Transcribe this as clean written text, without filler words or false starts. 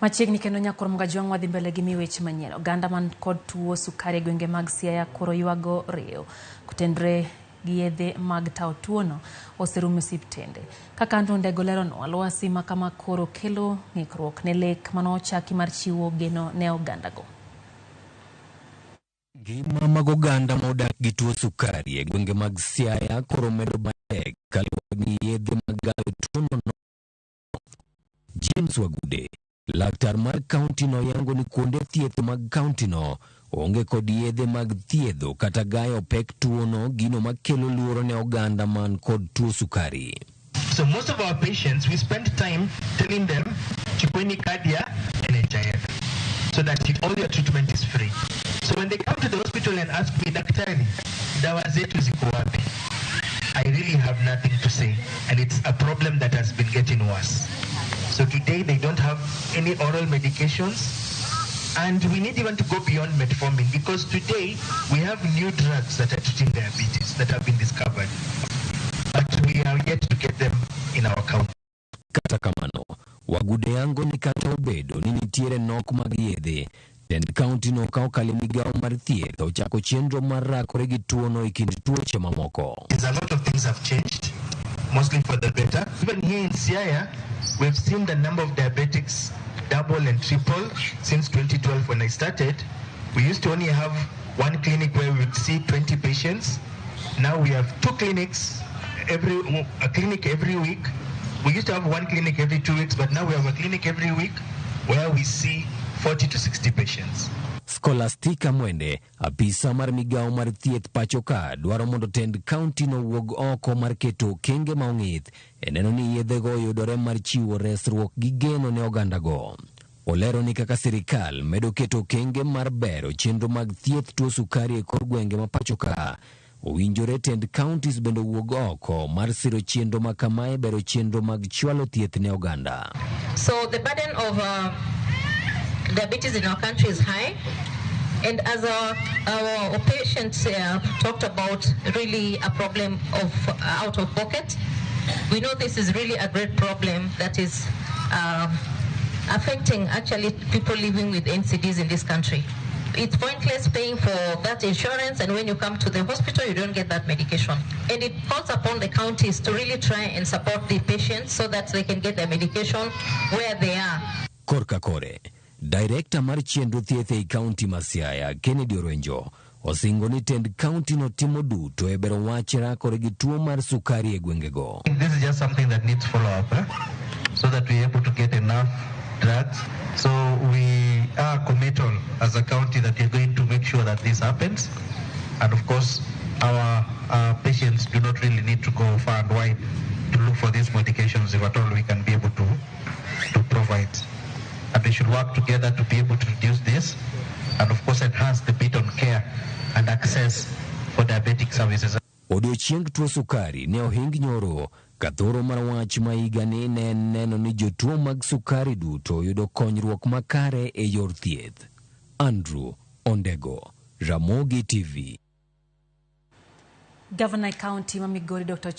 Machiegni kendo nyakwar Mgajwang' wadhi mbele gi mi weche manyien. Oganda man kod tuo sukari e gwenge mag Siaya koro ywago riyo. Kotenre gi yedhe mag tawo tuono oserumo e osiptende. Kaka Andrew Ndego leronwa, lwasi ma kama koro kelo ng'ikruok ne lek manochaki mar chiwo geno ne ogandago. Ngima mag oganda ma odak gi tuo sukari e gwenge mag Siaya koro medo matek kaluwore ni yedhe mag gayo tuono no. James Wagude, laktar mar kaunti no yango ni kuonde thieth mag kaunti no onge kod yedhe mag thiedho kata gayo pek tuono, gino makelo luoro ne oganda man kod tuo sukari. So most of our patients, we spend time telling them, "Chukueni kadi ya NHIF," so that all your treatment is free. So when they come to the hospital and ask me, "Daktari, dawa zetu ziko wapi?" I really have nothing to say. And it's a problem that has been getting worse. So today they don't have any oral medications. And we need even to go beyond metformin because today we have new drugs that are treating diabetes that have been discovered. But we are yet to get them in our county. Kata kamano, Wagude yango ni kata obedo ni nitiere nok mag yedhe, tend kaunti no ka okalo e migawo mar thieth ochako chenro mar rakore gi tuono e kind tuoche mamoko. There's a lot of things have changed, mostly for the better. Even here in Siaya, we've seen the number of diabetics double and triple since 2012 when I started. We used to only have one clinic where we would see 20 patients. Now we have two clinics, a clinic every week. We used to have one clinic every 2 weeks, but now we have a clinic every week where we see 40 to 60 patients. Scholastica Mwende, apisa mar migawo mar thieth pacho ka, dwaro mondo tend kaunti no wuog oko mar keto okenge ma ong'ith e neno ni yedhego oyudore mar chiwo resruok gi geno ne ogandago. Olero ni kaka sirikal medo keto okenge mar bero chenro mag thieth tuo sukari e kor gwenge ma pacho ka, owinjore tend counties bende owuog oko mar siro chenro ma kamae bero chenro mag chwalo thieth ne oganda. So the burden of diabetes in our country is high. And as our patients talked about, really a problem of out of pocket. We know this is really a great problem that is affecting actually people living with NCDs in this country. It's pointless paying for that insurance, and when you come to the hospital, you don't get that medication. And it calls upon the counties to really try and support the patients so that they can get their medication where they are. Korka kore, Director mar chenro thieth ei kaunti ma Siaya, Kennedy Orenjo, osingo ni tend kaunti no timo duto e bero wach rakore gi tuo mar sukari e gwengego. This is just something that needs follow-up, eh? So that we're able to get enough drugs. So we are committal as a county that we're going to make sure that this happens. And of course, our patients do not really need to go far and wide to look for these medications if at all we can be able to provide. And we should work together to be able to reduce this and of course enhance the bit on care and access for diabetic services. Odiochieng tuo sukari ne ohing nyoro ka thoro mar wach ma higani ne en neno ni jotuo mag sukari duto yudo konyruok makare e yor thieth. Andrew Ondego, Ramogi TV. Gavana e kaunti ma Migori Dr.